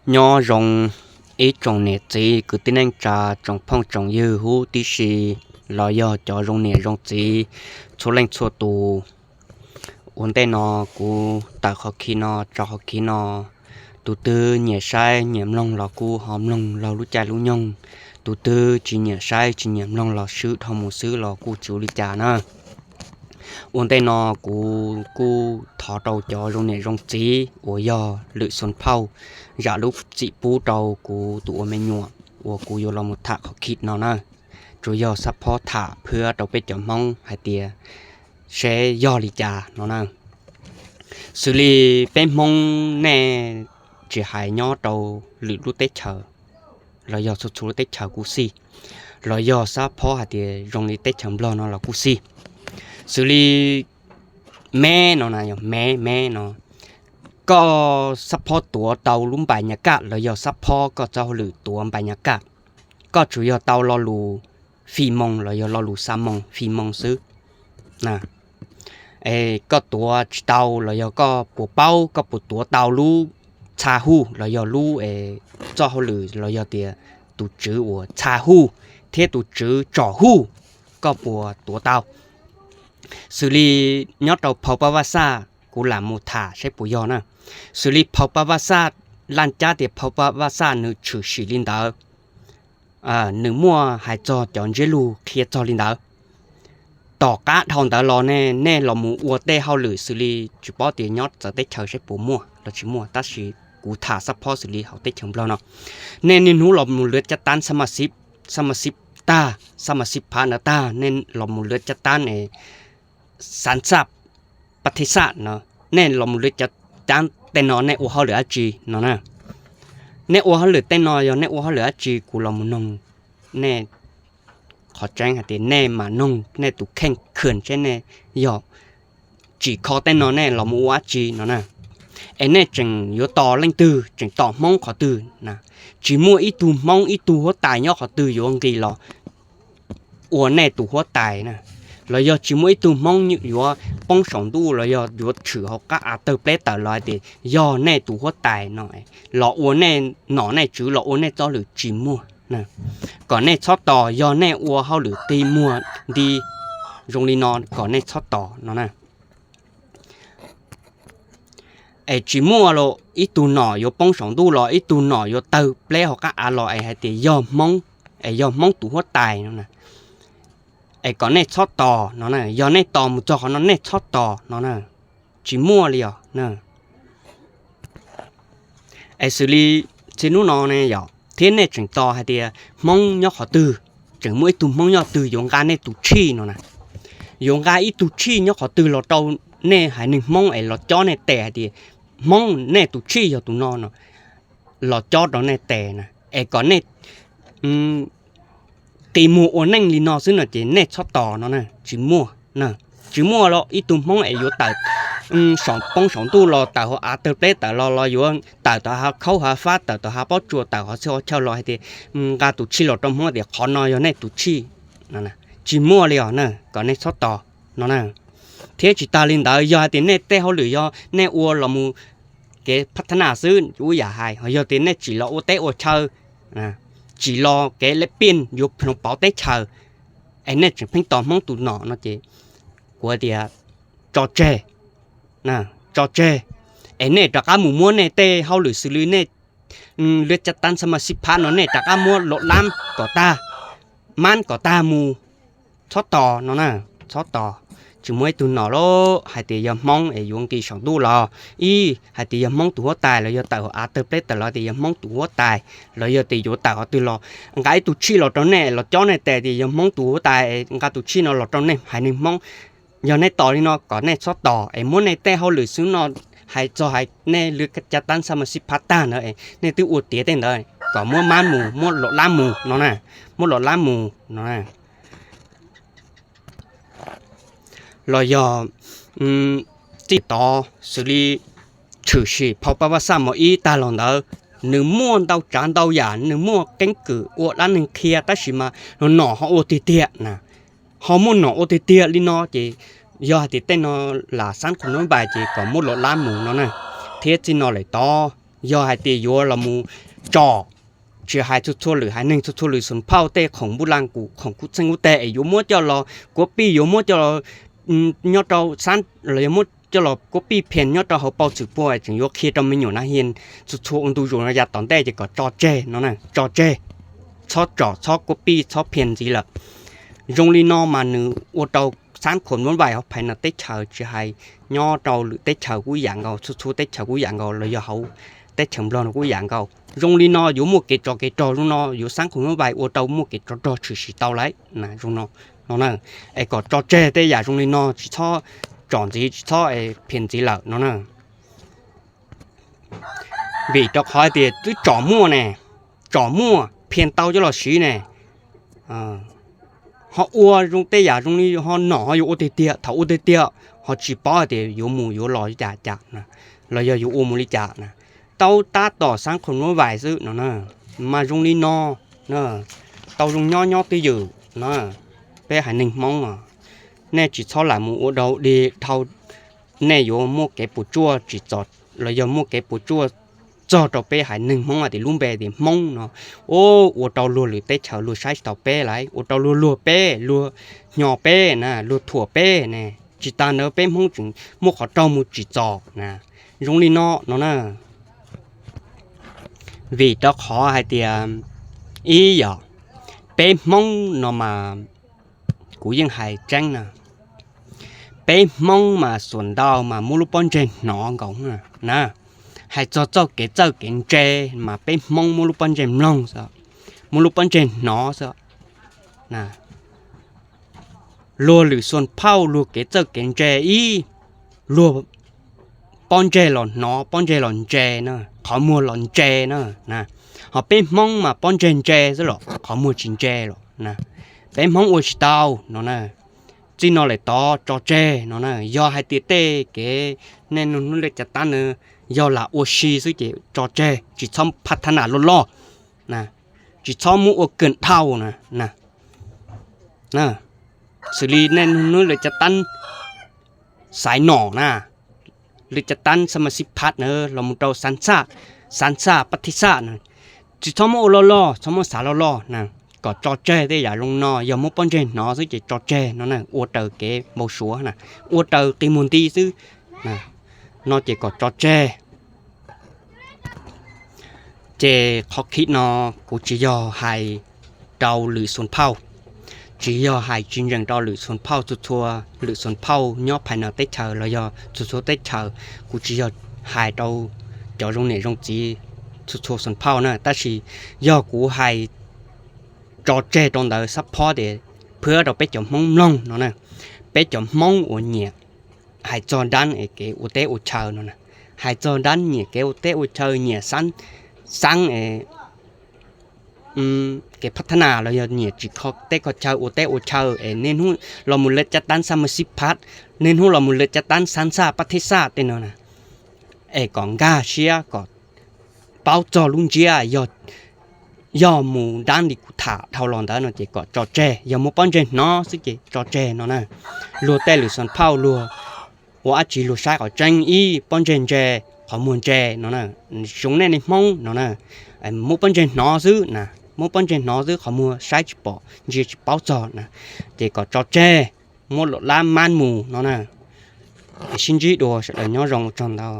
Nyob zoo ib tsoom niam txiv kwv tij neej tsa, tsoom phooj tsoom ywg huv tib si, los yog cov zoo niam zoo txiv txhua leej txhua tus. Ua ntej no kuv tawm qhov khi no tso qhov khi no, tus twg nyiam saib nyiam mloog los kuj ho mloog laug lub caij lub nyoog, tus twg tsis nyiam saib tsis nyiam mloog los swb dhau mus xwb los kuj tsis ua li cas na. Ua ntej no kuv kuj thov rau cov zoo niam zoo txiv uas yog lwm xus phauj zam lub txim pub rau kuv tus ua me nyuam uas kuv yuav los mus tham qhov khi no na. Tsuas yog xab phob tham phwab rau peb cov Hmoob hais tias seb yog li cas no na. Xws li peb Hmoob nej tsis hais nyob rau lwm lub teb chaws los yog txhua txhua lub teb chaws kuj xij, los yog xab phob hais tias zoo li teb chaws Nplog no los kuj xij, xws li me no na, yog me me no, koj xab phob tuav tau lub npais nyas kaj los yog xab phob koj txoj hauj lwm tuav npais nyas kaj, koj tsuas yog tau lo lus fi moos los yog lo lus xa moos fi moos xwb. Koj tuav tsis tau los yog koj puas paub koj puas tuav tau lub txha huj los yog lub txoj hauj lwm los yog tias tus tswv uas txha huj thiab tus tswv tsom huj, koj puas tuav tau? Xws li nyob rau phau Paj Vaj Xaj, kuv lam mus tham saib puas yog na. Xws li phau Paj Vaj Xaj, laj cab tias phau Paj Vaj Xaj nws tshwm sim li ntawd, nws muaj hais txog cov ntsiab lus qhia txog li ntawd. Tom qab dhau ntawd los ne nej los mus ua tej hauj lwm xws li, tsis paub tias nyob txawv teb chaws saib puas muaj los tsis muaj, tab sis kuv tham xab phob xws li hauv teb chaws Nplog no, nej niaj hnub los mus lwv caj tab xab mas xib, xab mas xib tag, xab mas xib phav ntawd tag, nej los mus lwv caj tab es xav xaj, pab thej xaj no, nej los mus lwv caj tab tej no nej ua hauj lwm dab tsi no na? Nej ua hauj lwm tej no yog nej ua hauj lwm dab tsi? Kuv los mus noog nej. Qhov tseeb hais tias nej mam noog nej tus kheej khwm seb nej yog tsim kho tej no nej los mus ua dab tsi no na. Es nej tseem yuav tos leej twg, tseem tos Hmoob qhov twg na? Tsis muaj ib tug Hmoob ib tug huab tais nyob qhov twg yuav nqis los ua nej tus huab tais na, los yog tsis muaj ib tug Hmoob yuav poob saum ntuj los yog yuav tshwm hauv qab av tawg pleb tawm los hais tias yog nej tus huab tais no, los ua nej nom nej tswv los ua nej txoj lwm tsis muaj. Kom nej txhob tos, yog nej ua hauj lwm qi muag nti zoo li no kom nej txhob tos no na. Es tsis muaj los ib tug nom yuav poob saum ntuj los ib tug nom yuav tawg pleb hauv qab av los es hais tias yog Hmoob, es yog Hmoob tus huab tais no na. Es kom nej txhob tos no na, yog nej tos mus txog qhov no nej txhob tos no na, tsis muaj li os. Es xws li txij hnub no ne yom, thiab nej tseem tos hais tias Hmoob nyob qhov twg, tseem muaj ib tug Hmoob nyob twg yuav nqa nej tus tshij no na, yuav nqa ib tug tshij nyob qhov twg los rau nej haiv neeg Hmoob es los cob nej tes hais tias Hmoob nej tus tshij yog tus no no, los cob rau nej tes na, es kom nej qi muag ua neej li no xwb no ces nej txhob tos no na, tsis muaj. Tsis muaj los ib tug Hmoob es yuav tawm poob saum ntuj los tawm hauv av tawg pleb tawm los los yuav tawm tom hav khaub hav fab tawm tom hav pob tsuas tawm hauv txhia qhov chaw los hais tias nqa tus tshij los rau Hmoob tias qhov no yog nej tus tshij. Tsis muaj li os na, kom nej txhob tos no na. Thiab tsis tas li ntawd, yog hais tias nej tej hauj lwm yog nej ua los mus kev phab thab nas xwb ub yam hais, ho yog tias nej tsim los ua teb ua chaw, tsim los kev leb piaj yuav hloov pauv teb chaws, es nej tseem pheej tos Hmoob tus nom no ces kuv tias tso tseg, tso tseg, es nej rov qab mus muab nej tej hauj lwm xws li nej lwv caj tab xab mas xib phab no nej rov qab muab lom lab kom tag, mab kom tag mus, txhob tos no na, txhob tos. Tsis muaj ib tug nom lawm hais tias yog Hmoob es yuav nqis saum ntuj los, ib hais tias yog Hmoob tus huab tais los yog tawm hauv av tawg pleb tawm los tias yog Hmoob tus huab tais, los yog tias yuav tawm qhov twg los nqa ib tug tshij los rau nej los cob nej tes tias yog Hmoob tus huab tais, nqa tus tshij no los rau nej haiv neeg Hmoob. Yog nej tos li no kom nej txhob tos es muab nej tej hauj lwm xwb no, hais txog hais nej lwv caj tab xab mas xib phab tag ntawd es nej twb ua tiav tej ntawd kom muab mab mus, muab lom lab mus no na, muab lom lab mus no na. Los yog txij tod xws li tshwm sim phau Paj Vaj Xaj Mos Ib tag los ntawd, nws muaj ntau tsav ntau yam, nws muaj keeb kwm ua dab neeg qhia tab sis mas nom ho ua tiag tiag na, ho muaj nom ua tiag tiag li no ces yog hais tias tej no lam xab qhov nub npais ces kom muab lom lab mus no na. Thiab txij no lawm tod Yog hais tias yuav los mus tsom, tsis hais txhua txhua lwm haiv neeg, txhua txhua lwm xoom phauj tej khoom npuj las kuv khoom kuv txheej kuv teg es yuav muab coj los kuav pij, yuav muab coj los nyob rau xab los yog muab coj los kuav pij phias nyob rau hauv paus txwm puag es tseem yuav qhia rau me nyuam na hias txhua txhua ua ntu zus no yav tom ntej ces kom tso tseg no, tso tseg, txhob tsom txhob kuav pij txhob phias ntxiv lawm. Zoo li no mas nws ua rau xab khoom nuab vais hauv phais no teb chaws tsis hais nyob rau lwm teb chaws kuj yam nkaus, txhua txhua teb chaws kuj yam nkaus los yog hauv teb chaws Nplog no kuj yam nkaus. Zoo li no yuav muaj kev tsov kev rog, zoo no yuav xab khoom nuab vais ua rau muaj kev tsov rog tshwm sim tau lawm no na. Es kom tso tseg tej yam zoo li no, tsis txhob tsom ntxiv, tsis txhob phias ntxiv lawm no na. Vim rau qhov tias twb tsom muaj ne, tsom muaj phias tau coj los siv ne, ho ua zoo tej yam zoo li ho nom ho yuav ua tiag tiag, thaum ua tiag tiag ho tsis paub hais tias yuav mus yuav los li cas cas los yog yuav ua mus li cas na. Tau tab tom xab khoom nuab vais xwb no na. Mas zoo li no, tau zoo nyob nyob twj ywm na. Peb haiv neeg Hmoob, nej tsis txhob lam mus ua dog dig dhau, nej yuav muaj kev puas tsuaj tsim txom los yog muaj kev puas tsuaj txog rau peb haiv neeg Hmoob hais tias lub npe tias Hmoob no, ua rau luag lwm teb chaws luag saib tsis taus peb lawm, ua rau luag luag peb, luag hnyo peb na, luag thuam peb ne. Tsis tas ntawd peb Hmoob tseem muaj qhov raug mus tsim txom na. Zoo li no no na. Vim rau qhov hais tias, ib yog, peb Hmoob no mas kuv yeej hais tseeb na, peb Hmoob mas xuas ntau mas muab lub pob ntseg hnov nkaus na. Hais txog txoj kev txawj kev ntse mas peb Hmoob muab lub pob ntseg mloog xwb, muab lub pob ntseg hnov xwb. Luag lwm xuas phauj luag kev txawj kev ntse ib, luag pob ntseg los hnov, pob ntseg los ntse na, qhov muag los ntse na. Ho peb Hmoob mas pob ntseg ntse xwb los qhov muag tsis ntse los na. Peb Hmoob ua tsis tau no na. Txij no lawm tod tso tseg no na. Yog hais tias tej kev nej nug hnub lej cav tab na yog lam ua si xwb ces tso tseg, tsis txhob phaj thab nas loj loj, tsis txhob muab ua kawm dhau na. Xws li nej nug hnub lej cav tab xaiv nom na, lej cav tab xab mas xib phaj na los mus rau xav xaj, xav xaj pab thib xaj na, tsis txhob muab ua loj loj, txhob muab xav loj loj na. Kom tso tseg tej yam zoo no, yog muab pob ntseg hnov xwb ces tso tseg no na, ua raws kev npau suav na, ua raws qi muag nti xwb no ces kom tso tseg. Ces qhov khib no kuv tsis yog hais rau lwm xuas phauj, tsis yog hais tsis ntseem rau lwm xuas phauj, txhua txhua lwm xuas phauj nyob phais no teb chaws los yog txhua txhua teb chaws, kuv tsis yog hais rau cov zoo niam zoo txiv txhua txhua xuas phauj na, tab sis yog kuv hais tso tseg rau ntawd xab phob tias phwab rau peb cov Hmoob mloog no na. Peb cov Hmoob uas nyiam hais txog dab es kev ua teb ua chaw no na, hais txog dab nyiam kev ua teb ua chaw, nyiam xab, xab es kev phaj thab nas los yog nyiam tsim kho teb kho chaw ua teb ua chaw es niaj hnub los mus lej cav tab xab mas xib phaj, niaj hnub los mus lej cav tab xab xaj pab thib xaj tej no na, es kom nkag siab kom paub txog lub ntsiab, yog mus dab li kuv tham dhau los ntawd no ces kom tso tseg, yog muab pob ntseg hnov xwb ces tso tseg no na. Luag tej lwm xuas phauj luag ua dab tsi luag saib qhov tseeb ib, pob ntseg ntse, qhov muag ntse no na. Zoo nej li Hmoob no na, muab pob ntseg hnov xwb na, muab pob ntseg hnov xwb qhov muag saib tsis pom ntsia tsis paub txog na, ces kom tso tseg, muab luam lab mab mus no na. Es sib ntsib dua, sawv daws nyob zoo, ua tsaug ntau.